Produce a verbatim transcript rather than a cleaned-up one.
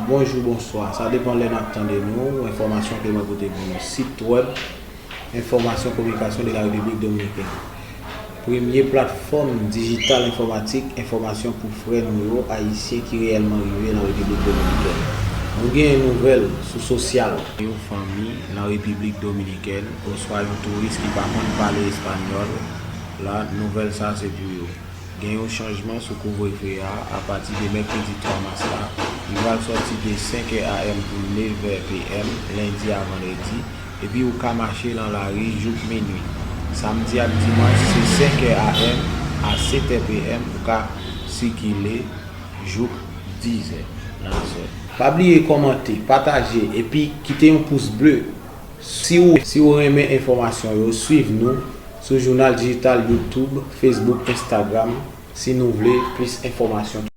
Bonjou, bonswa. Sa depann lè n ap tande nou. Enfòmasyon ke mwen pote pou nou. Sit wèb, enfòmasyon kominikasyon de la Repiblik Dominikèn. Premye platfòm dijital enfòmatik enfòmasyon pou frè nou yo ayisyen ki reyèlman rive nan Repiblik Dominikèn. Nou genyen nouvèl sou sosyal. Yon fanmi nan Repiblik Dominikèn oswa yon touris ki pa konn pale espanyòl la, nouvèl sa se pou yo. Gen yon chanjman sou kouvrefe a apati de mèkredi twa mas la. Li pral sòti de senk è a m pou nèf è p m, lendi a vandredi, epi ou ka mache nan lari jouk minui. Samdi ak dimanch, se senk è a m a sèt è p m, ou ka sikile jouk diz è nan aswè. Pa bliye kòmante, pataje, epi kite yon pous ble si w, si w renmen enfòmasyon yo. Swiv nou sou Jounal Dijital, YouTube, Facebook, Instagram, si nou vle plis enfòmasyon.